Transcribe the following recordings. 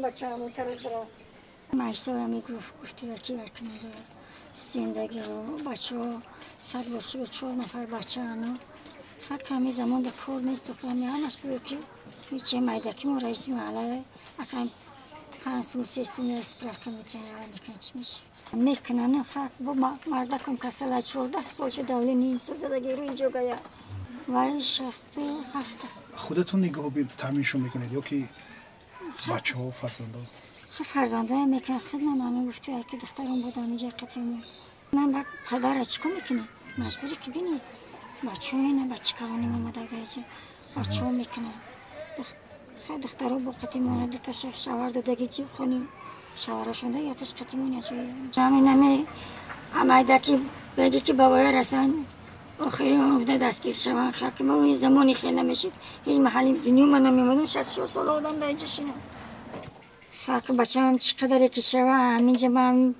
бачаам тараз дора. Майсоя мегуфт, гуфти ки якнда зиндагӣ бачаҳо сад боши чор нафар бачаану ҳар ками замон да кор нест, ҳами ҳамаш буё ки ҳече майдаки мо раиси маҳалла акам 5 сум 3 сум справка метиҳанд, мекунанд, чӣ меша мекунанд. Хак бо мардакам касала 14 сол шуд, давлени инсон задагиру инҷо гая вай 67. Худатон нигоҳ таъминшон мекунед ё ки бачаҳо, фарзандо? Фарзандоям мекунад, худман ҳами гуфту яки духтарам буд ҳамиҷа қатимо. Ман ба падара чӣ кор мекунӣ? Маҷбурӣ ки бинӣ бачаҳо ина бача калоним омада гаҷа бачаҳо мекунанд. Духтаро бо қатимона дута шавар додаги ҷиб хоним шаварашонда яташ қатимон ячои. Ҳаминами амайдаки беги ки бабоя расанд охири умрда дастгир шаванд. Хаки мо ин замони хел намешид. Ҳеҷ маҳалли дунё ман намемонам, 64 сола одам дар инҷа шинам. Хаки бачаам чӣ қадаре ки шава ҳаминҷа ман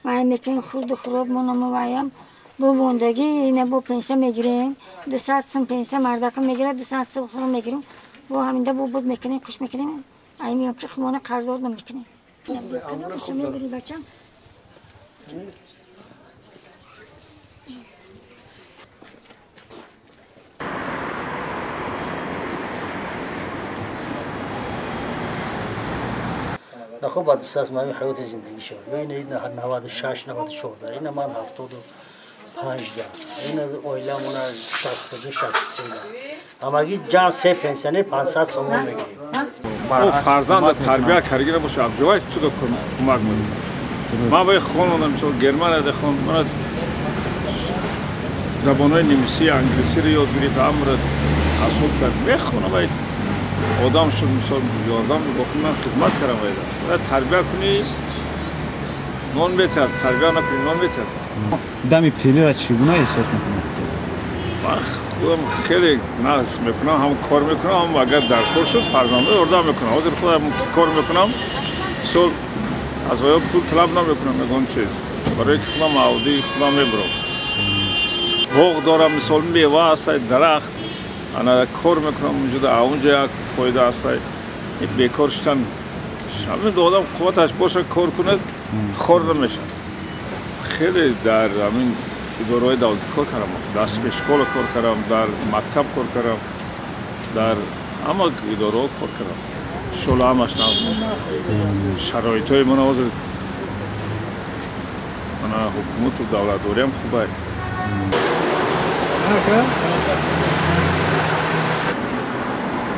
вай мекунем, хурду хӯрок монам ваям бо мондагӣ ина бо пенсия мегирем, 200 сум пенсия мардакам мегирад, 200 сум хурм мегирем, бо ҳаминда бо буд мекунем, куш мекунем, ай меём ки хумона қарздор намекунем. Кадомаша мегири бачам? Хуб, баъд аз ман ҳаёти зиндагӣ шуд. Ин 96 94, ина ман 75 да, ин аз оиламона 62 63 да. Ҳамагӣ ҷамъ се пенсионер 500 сомон мегирем. О фарзанда тарбия каргира боша, абҷовай туда кӯмак мекунад. Ман вай хондам, мисол Германияда хонд, мана забонҳои немисӣ, англисиро ёд гирифт, амра асоб кард. Мехонам вай одам шуд, мисол ёрдам бохи ман хизмат кардам вайда. Тарбия кунӣ нон метиҳад, тарбия накунӣ нон метиҳад. Дами пирира чӣ гуна эҳсос мекунед? Ман худам хеле нағз мекунам, ҳам кор мекунам, ҳам агар дар кор шуд фарзандо ёрдам мекунам. Ҳозир худам кор мекунам, мисол аз оё пул талаб намекунам ягон чиз, барои ки худам аудии худам мебурам. Боғ дорам, мисол мева аст, дарахт, ана кор мекунам унҷода, аунҷа як фоида аст. Бекор шудан ҳамин одам қувваташ бошад кор кунад, хор намешавад. Хеле дар ҳамин идораҳои давлатӣ кор кардам, дар спешшкола кор кардам, дар мактаб кор кардам, дар ҳама идораҳо кор кардам. Иншоалло ҳамаш нағз мешавад. Шароитҳои мана ҳозир мана ҳукумату давлатдориам хуб аст.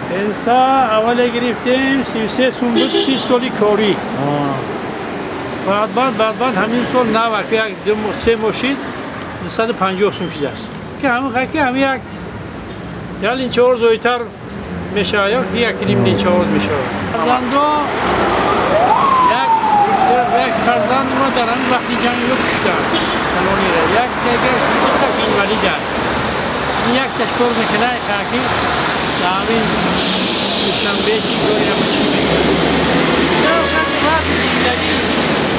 Пенса аввале гирифтем 33 сум буд, 6 соли корӣ. Баъд ҳамин сол нав як се моҳ шид 250 сум шудааст. Ки ҳамин ки ҳамин як линчаор зоитар мешавад, ё як ним линчаор мешавад. Фарзандо як фарзанди мо дар ҳамин вақти ҷанг ё куштанд калонира, як дигар дуташ инвалид аст. Якташ кор мекунад ки дар ҳамин Душанбе чӣ кори ҳама чӣ мекунад. Вазъи зиндагӣ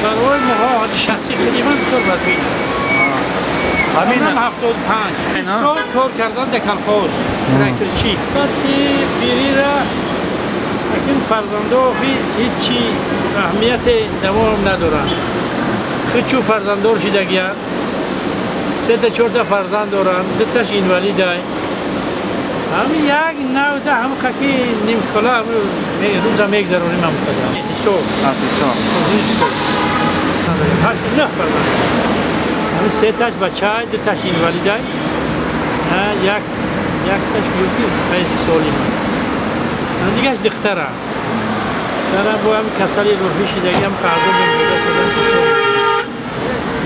барои моҳо шахси худи ман бисёр вазмин аст. Ҳамин 75 сол кор кардан дар колхоз тракторчӣ. Вақти пирира акин фарзандо ҳеҷ аҳамияте давом надоранд. Худчу фарзанддор шидагиянд, сета чорта фарзанд доранд, дуташ инвалидай. Ҳамин як навда ҳам хаки нимкола рӯза мегзаронем ҳам қадар. Ҳисоб. Аз ҳисоб. Ҳисоб. Ҳашт нӯҳ фарзанд. Ҳамин сеташ бача, дуташ инвалидай. Якташ гӯё ки солим. Дигаш духтара. Духтара бо ҳамин касали рӯҳӣ шидагӣ ҳам қарзо мемода.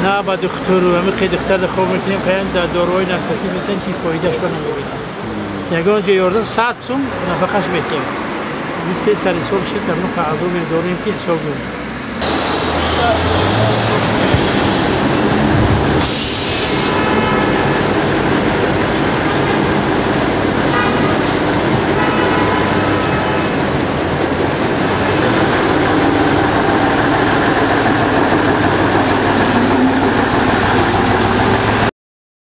На ба духтуру ҳамин қи духтар хоб мекунем, қаян дар доруҳои наркотик метиҳанд, ҳеҷ фоидаашро намебинам. Ягон ҷо ёрдам 100 сум нафақаш метиҳем. Ҳамин се сари сол шид, дар мо азобе дорем ки ҳисоб мекунем.